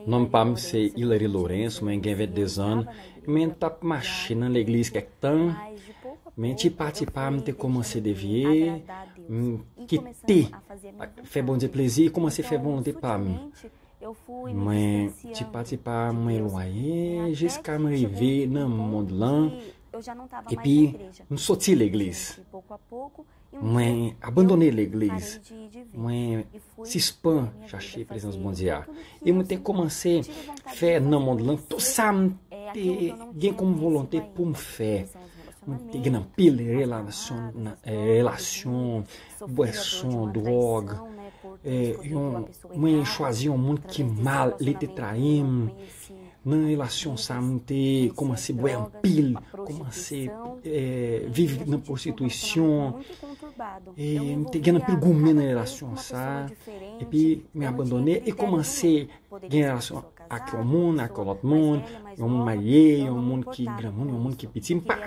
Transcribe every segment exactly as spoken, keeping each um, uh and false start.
Non pa m se Hilary Lawrence, mwen gen vennde zan, men m t ap mache nan legliz kèk tan, men tipa tipa m te kòmanse devye, m kite fè Bondye plezi e kòmanse fè volonte pa m. Mwen, tipa tipa, mwen elwaye jiska m rive nan mond lan, epi m soti legliz. Mwen abandone legliz. Mwen sispann chache prezans Bondye a. E mwen te kòmanse fè nan mond lan tout sa m te gen kòm volonte pou m fè. Mwen te gen anpil relasyon, relasyon, bwèson, dwòg. E, yon, mwen chwazi yon moun ki mal, li te trayi m. Nan relasyon sa, m te kòmanse bwè anpil, kòmanse, e, viv nan pwostitisyon. E m te gen anpil goumen nan relasyon sa. Epi, mwen abandone e kòmanse gen relasyon ak yon moun, ak yon lòt moun, yon moun marye, yon moun ki granmoun, yon moun ki piti. M pa,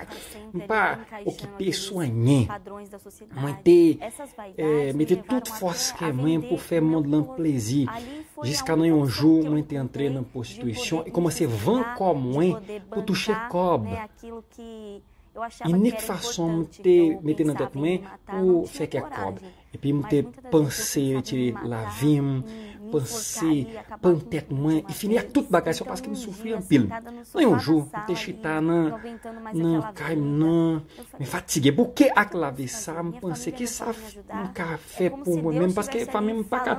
m pa okipe sou anyen. Mwen te, e, mete tout fòs kè mwen pou fè mond lan plezi. Jiska nan yon jou, mwen te antre nan pwostitisyon e kòmanse vann kò mwen pou touche kòb. Inik fason m te mete nan tèt mwen pou fè kèk kòb. Epi m te panse retire lavi m, panse pran tèt mwen, e fini ak tout bagay sa paske m soufri anpil. Nan yon jou, m te chita nan, nan kay m nan, mwen fatige, bouke ak lavi sa, m panse ki sa m ka fè pou mwen menm, paske fanmi m pa ka,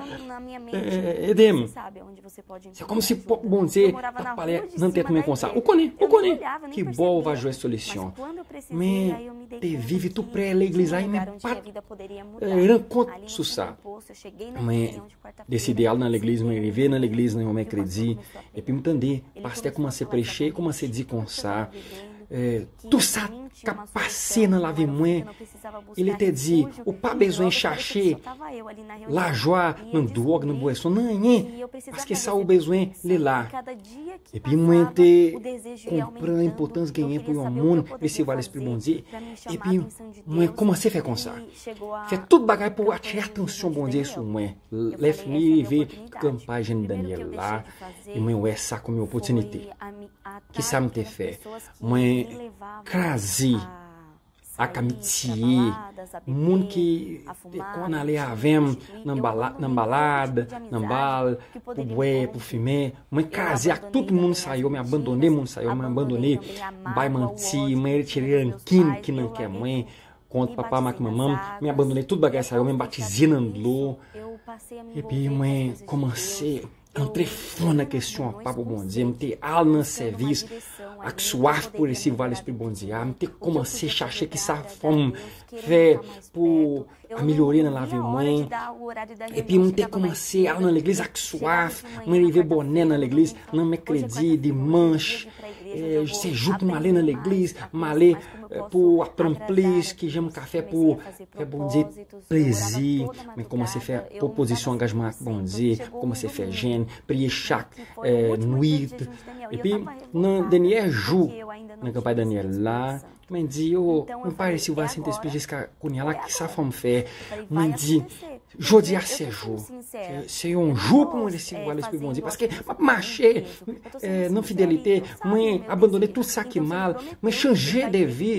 e, ede m. Se kòmsi pwòp Bondye t ap pale nan tèt mwen konsa. Ou konnen, ou konnen ki bò ou va jwenn solisyon. Men te viv tou prè legliz la, men pa t, e, rann kont sou sa. Mwen deside al nan legliz, mwen rive nan legliz nan yon mèkredi, epi m tande pastè kòmanse preche, kòmanse di konsa, e, tout sa k ap pase nan lavi mwen, e li te di, ou pa bezwen chache lajwa nan dwòg, nan bwèson, nan anyen, paske sa ou bezwen, li la. Epi mwen te konprann enpòtans genyen pou yon moun resevwa Lespri Bondye. Epi mwen kòmanse fè konsa. Fè tout bagay pou atire atansyon Bondye sou mwen. Lè fini rive kanpay jèn Danyèl la, e mwen wè sa kòm yon opòtinite. Kisa m te fè? Mwen kraze ak amitye moun ki te konn ale avè m nan bala-, nan balad, nan bal, pou bwè, pou fimen. Mwen kraze ak tout moun sa yo, mwen abandone moun sa yo, mwen abandone bay manti, mwen retire rankin ki nan kè mwen kont papa m ak manman m, mwen abandone tout bagay sa yo, mwen batize nan dlo. Epi mwen kòmanse antre fon nan kesyon apa pou Bondye. M te al nan sèvis ak swaf pou resevwa Lespri Bondye a. M te kòmanse chache kisa fò m fè pou amelyore nan lavi mwen. Epi m te kòmanse al nan legliz ak swaf. Mwen rive bonè nan legliz, nan mèkredi, dimanch. E, se jou pou m ale nan legliz, m ale, e, pou aprann plis kijan m ka fè pou fè Bondye plezi. Mwen kòmanse fè pwopozisyon angajman ak Bondye, kòmanse fè jèn, priye chak, e, nwit. Epi, nan dènye jou nan kanpay Danyèl la, mwen di, yo, mwen pa resevwa Sentespri jiska kounye a la, kisa fò m fè? Mwen di, jodi a se jou. Se, se yon jou pou mwen resevwa Lespri Bondye, paske m ap mache, e, nan fidelite, mwen abandone tout sa ki mal, mwen chanje de vi.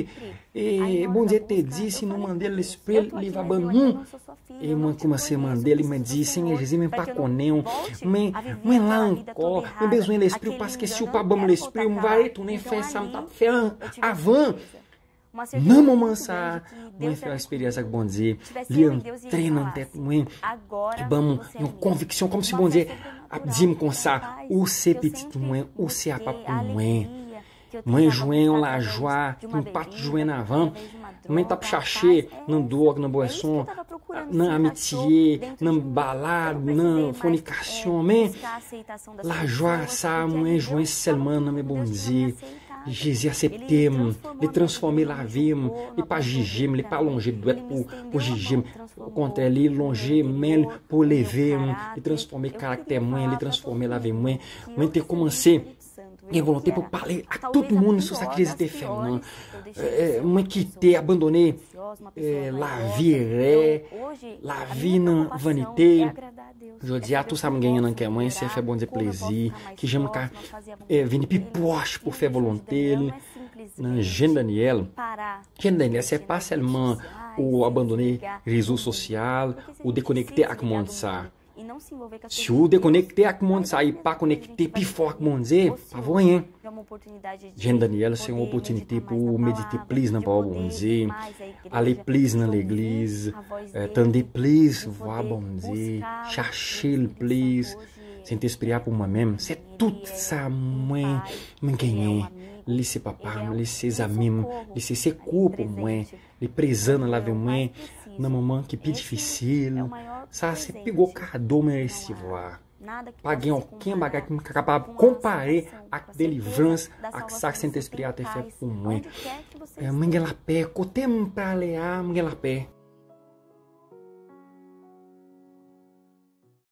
E Bondye te di, si nou mande l Lespri l, li va ban nou. E mwen kòmanse mande li, mwen di, Senyè Jezi, mwen pa konnen w, men mwen la ankò, mwen bezwen Lespri w, paske si w pa ban m Lespri w, mwen va retounen fè sa m t ap fè an-, avan. Nan moman sa a, mwen fè eksperyans ak Bondye, li antre nan tèt mwen, li ban m yon konviksyon, kòmsi Bondye ap di m konsa, ou se pitit mwen, ou se apa pou mwen. Mwen jwenn yon lajwa ke m pa t jwenn avan. Mwen t ap chache nan dwòg, nan bwèson, nan amitye, nan balad, nan fònikasyon. Men lajwa sa a mwen jwenn sèlman nan men Bondye. Jezi aksepte m, li transfòme lavi m, li pa jije m, li pa lonje dwèt pou, pou jije m. Okontrè, li lonje men l pou leve m, li transfòme karaktè mwen, li transfòme lavi mwen. Mwen te kòmanse gen volonte pou pale ak tout moun sou sa ke Jezi te fè m nan. Eh, mwen kite, abandone, eh, lavi erè, lavi nan vanite. Jodi a, tou sa m genyen nan kè mwen, se fè Bondye plezi, ki jan m ka, eh, vin pi pwòch pou fè volonte l nan Jèn Daniel. Jèn Daniel, se pa sèlman ou abandone rezo sosyal, ou dekonekte ak mond sa. Si w dekonekte ak mond sa e pa konekte pi fò ak Bondye, pa vo anyen. Jèn Daniel, se yon opòtinite pou w medite plis nan pawòl Bondye, ale plis nan legliz, eh, tande plis vwa Bondye, chache l plis. Sentespri a pou mwen menm, se tout sa mwen, mwen genyen. Li se papa m, li se zanmi m, li se sekou pou mwen, li prezan nan lavi mwen nan moman ki pi difisil. Sa se pi gwo kado mwen resevwa. Pa gen okenn bagay ki m kapab konpare ak delivrans, ak sa Sentespri a te fè pou mwen. Eh, mwen gen lapè. Kote m prale a, mwen gen lapè.